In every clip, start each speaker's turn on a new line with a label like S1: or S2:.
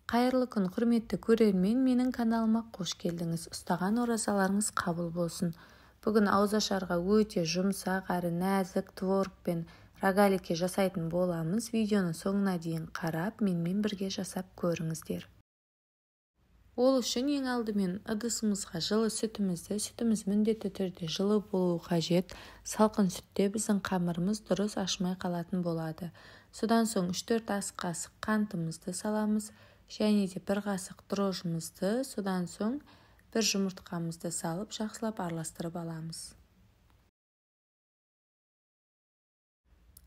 S1: Қайырлы күн, құрметті көрермен, менің каналыма қош келдіңіз. Ұстаған оразаларыңыз қабыл болсын. Бүгін ауызашарға өте жұмсақ әрі нәзік творог пен рогалики жасайтын боламыз. Видеоны соңына дейін қарап, менімен бірге жасап көріңіздер. Ол үшін ең алдымен ыдысымызға жылы сүтімізді, сүтіміз міндетті түрде жылы болуы қажет. Салқын сүтте біздің қамырымыз дұрыс ашымай қалатын болады. Содан соң 3-4 ас қасық қантымызды саламыз, және де 1 қасық дрожжымызды, содан соң 1 жұмыртқамызды салып жақсылап араластырып аламыз.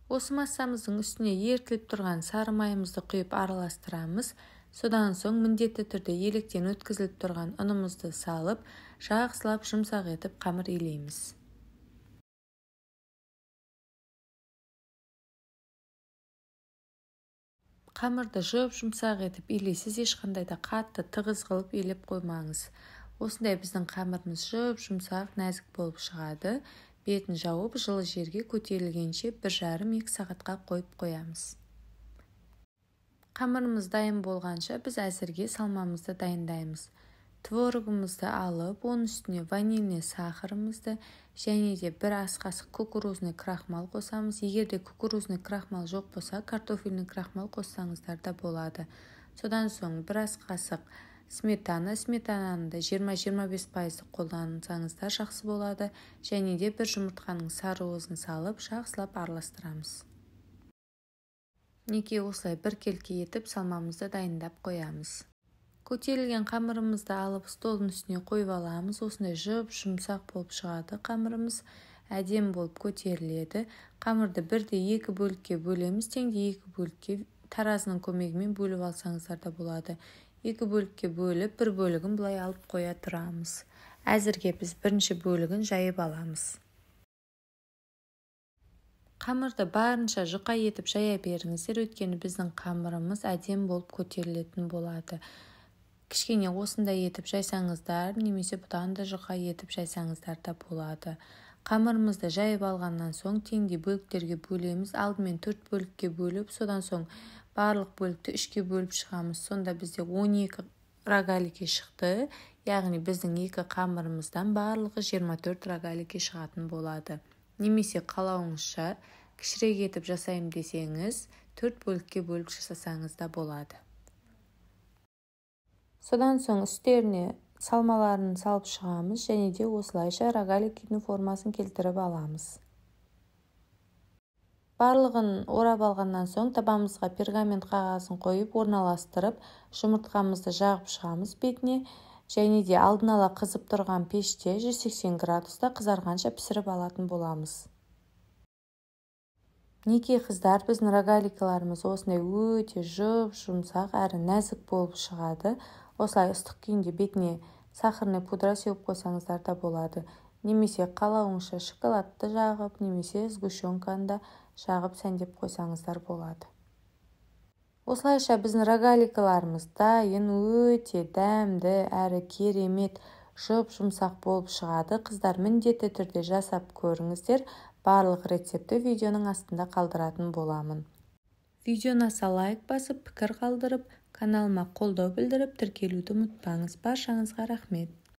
S1: Осы массамыздың үстіне ерітіліп тұрған сары майымызды құйып араластырамыз. Содан соң міндетті түрде електен өткізіліп тұрған ұнымызды салып, жақсылап жұмсақ етіп қамыр илейміз. Қамырды жұп-жұмсақ етіп илейсіз, ешқандай да қатты тығыз қылып илеп қоймаңыз. Осындай біздің қамырымыз жұп-жұмсақ, нәзік болып шығады. Бетін жауып, жылы жерге көтерілгенше 1,5-2 сағатқа қойып қоямыз. Қамырымыз дайын болғанша біз әзірге салмамызды дайындаймыз. Творогымызды алып, оның үстіне ванильный сахарымызды және де 1 ас қасық кукурузный крахмал қосамыз. Егер де кукурузный крахмал жоқ болса, картофельный крахмал қоссаңыздар да болады. Содан соң 1 ас қасық сметана, сметананы да 20-25% қолдансаңыздар жақсы болады. Және де 1 жұмыртқаның сары уызын салып, жақсылап араластырамыз. Неке осылай біркелкі етіп салмамызды дайындап қоямыз. Көтерілген қамырымызды алып столдың үстіне қойып аламыз. Осындай жұп-жұмсақ болып шығады қамырымыз, әдемі болып көтеріледі. Қамырды бірде 2 бөлікке бөлеміз, теңде 2 бөлікке таразының көмегімен бөліп алсаңыздар да болады. 2 бөлікке бөліп, бір бөлігін былай алып қоя тұрамыз. Әзірге біз бірінші бөлігін жайып аламыз. Қамырды барынша жұқа етіп жая беріңіздер, өйткені біздің қамырымыз әдемі болып көтерілетін болады. Кішкене осындай етіп жайсаңыздар, немесе бұдан да жұқа етіп жайсаңыздар да болады. Қамырымызды жайып алғаннан соң теңдей бөліктерге бөлеміз. Алдымен 4 бөлікке бөліп, содан соң барлық бөлікті 3-ке бөліп шығамыз. Сонда бізде 12 рогалики шықты. Яғни біздің 2 қамырымыздан барлығы 24 рогалики шығатын болады. Немесе қалауыңызша кішірек етіп жасайым десеңіз, 4 бөлікке бөліп жасасаңыз да болады. Содан соң үстеріне салмаларын салып шығамыз және де осылайша рогаликінің формасын келтіріп аламыз. Барлығын орап алғаннан соң табамызға пергамент қағазын қойып орналастырып, жұмыртқамызды жағып шығамыз бетіне. Және де алдын ала қызып тұрған пеште 180 градуста қызарғанша пісіріп алатын боламыз. Неке қыздар, біздің рогаликаларымыз осындай өте жұп-жұмсақ әрі нәзік болып шығады. Осылай ыстық күйінде бетіне сахарный пудра сеуіп қойсаңыздар да болады. Немесе қалауыңызша шоколадты жағып, немесе сгущенканы да жағып сәндеп қойсаңыздар болады. Осылайша біздің рогаликаларымыз дайын, өте дәмді әрі керемет жұп-жұмсақ болып шығады. Қыздар, міндетті түрде жасап көріңіздер. Барлық рецепті видеоның астында қалдыратын боламын. Видеоны аса лайк басып, пікір қалдырып, каналыма қолдау білдіріп, тіркелуді ұмытпаңыз. Баршаңызға рахмет.